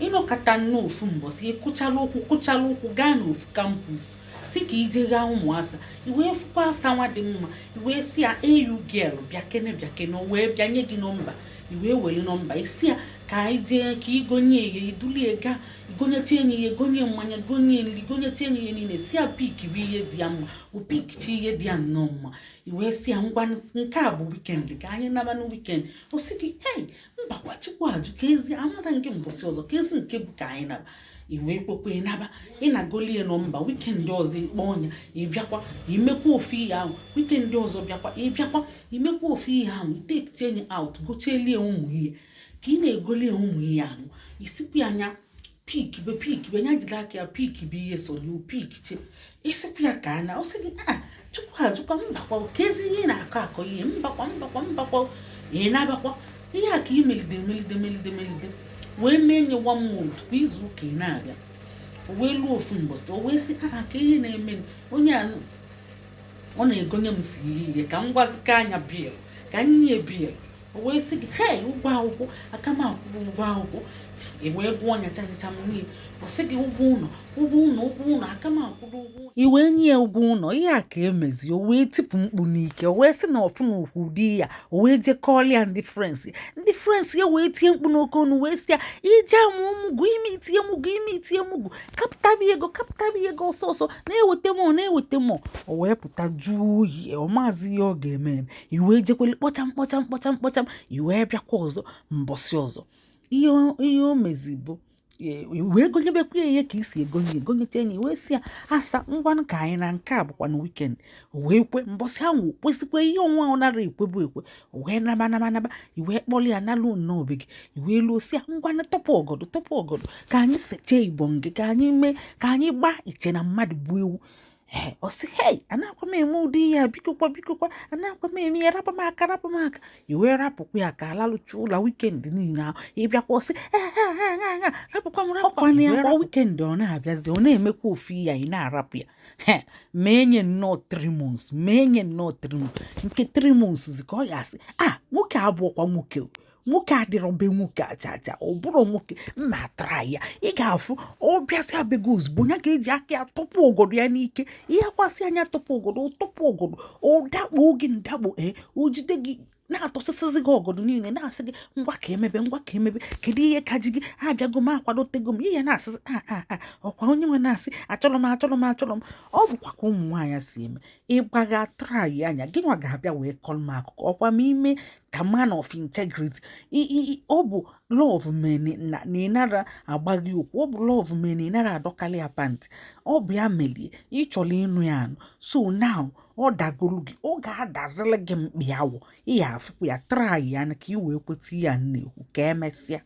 Ịnọkọta nnọọ ofu mbọsị, ịkụchala ụkwụ, kụchala ụkwụ gaa n'ofu campus, si ka ije gaa ụmụ asa, i wee fụkwa asa nwa dị mma, i wee si ya, "Eyu girl, bịa kene, bịa kene." O wee bịa nye gị nọmba, i wee were nọmba, isi ya ka anyị jee ka igonye ihe, idulie gaa, igonyecha enyi ihe, gonye mmanya, gonye nri, gonyecha enyi ihe niile, si ya pick bụ ihe dị ya mma. O pickcha ihe dị ya nnọọ mma, i wee si ya, "Ngwa, nke a bụ weekend, ka anyị naba na weekend." O si gị, "Hei, mbakwa, Chukwu ajụ ka ezi amara nke mbọsị ọzọ, ka ezi nke bụ ka anyị naba." I wee kwekwe naba. Ị na-agolie nọmba. Weekend ọzọ ịkpọ ọnya, ị bịakwa imekwa ofu ihe ahụ. Weekend ọzọ bịakwa, ịbịakwa imekwa ofu ihe ahụ. Itekiche enyi out, gochelie ụmụ ihe ka ị na-egolie ụmụ ihe ahụ, isikwa ya anya pick be, pick be nya, jiri aka ya pick bụ ihe soli pick che, isikwa ya ka ana. Ọ sị gị, "A, Chukwu ajụkwa, mbakwa, ka ezi ihe ị na-akọ akọ ihe, mbakwa, mbakwa, mbakwa." Ị na-abakwa ihe a ka ị melide, melide, melide, melide, wee mee nye one month, kwa izu ụka ị na-abịa. O wee luo ofu mbọsị, o wee sị, "Aha, ka ihe na-eme onye a ọ na-egonye m si ihe ihe ka m gwazika anya bill, ka m nye bill." O wee sị gị, "Hei, ụgwọ akwụkwọ, aka m akwụkwọ ụgwọ akwụkwọ." I wee gụọ ọnya chamcham niile. Ọ sị gị, "Ụgwọ ụlọ, ụgwọ ụlọ, ụgwọ ụlọ, aka m akwụrụ ụgwọ." I wee nye ya ụgwọ ụlọ. Ihe a ka emezi, o wee tipụ mkpu n'ike, o wee sị na ọfụ na okwu ụdị ya. O wee jekọọlịa ya ndị friends, ndị friends ya wee tie mkpu n'oke ọnụ, wee sị ya, "Ije amụ ụmụgụ ime itinye mụgụ, ime itinye mụgụ, kapụtabi ego, kapụtabi ego ọsọ ọsọ, na-eweta mọ, na-eweta mọ." O wee pụta jụọ oyi, ọ maazị ihe ọ ga-eme eme. I wee jekwele kpọcham, kpọcham, kpọcham, kpọcham. I wee bịakwa ọzọ mbọsị ọzọ. Ihe o mezi bụ wee gonyebekwa ya ihe ka isi egonye, egonyecha enyi, wee sị ya, "Asa, ngwanụ, ka anyị na nke a bụkwa na weekend." O wee kwe mbọsị ahụ, kwesịkwa ihe onwe ọ nara ekwebu ekwe. O wee naba, naba, naba. I wee kpọrọ ya nalụ nnọọ be gị. I wee luo, sị ya, "Ngwanụ, tọpụ ọgọdọ, tọpụ ọgọdọ, ka anyị sechee ibom gị, ka anyị mee, ka anyị gbaa iche na mmadụ bụ ewu." Ee, ọ sị, "Hei, anakwa m eme ụdị ihe a, bikokwa, bikokwa, anakwa m eme ya, rapụ m aka, rapụ m aka." I wee rapụkwa ya ka alalụcha ụlọ weekend niile ahụ. Ị bịakwa, ọ sị, "Rapụkwa m, rapụkwa ya." Kwa weekend ọ na-abịazi, ọ na-emekwa ofu ihe, ị na-arapụ ya. He mee nye nnọọ 3 months, mee nye nnọọ 3 months. Nke 3 months zi ka ọ ya asị, "A, nwoke abụọkwa nwoke o. Nwoke adịrọ be nwoke aja aja, ọ bụrụ nwoke mma tara ya." Ị ga-afụ ọ bịasị abịago ozugbo, ya ga-eji aka ya tọpụ ọgọdọ ya n'ike. Ihe kwasị anya tọpụ ọgọdọ, tọpụ ọgọdọ, ọ dakpo gị ndakpo. Ee, o jide gị, na-atọsịsịzi gị ọgọdọ niile, na-asị gị, "Ngwa, ka emebe, ngwa, ka emebe, kedu ihe ka ji gị? Abịago m, akwadotego m." Ihe ya na-asị, "A a a, ọkwa onye nwe na-asị, achọrọ m, achọrọ m, achọrọ m." Ọ bụkwa ka ụmụ nwaanyị si eme ịgbagha try anya gị nwa ga-abịa wee kọrọ m akụkọ ọkwa ma ime ka man of integrity. Ọ bụ love mere na ị nara agbaghị okwu, ọ bụ love mere na ị nara adọkalị ya pant, ọ bụ ya melie ị chọrọ ịnụ ya anụ. So now ọ dagoro gị, ọ ga-adazili gị mkpi awọ. Ị ya afụkwa ya, try ya ka ị wee kweta ihe a na-ekwu. Ka emesịa.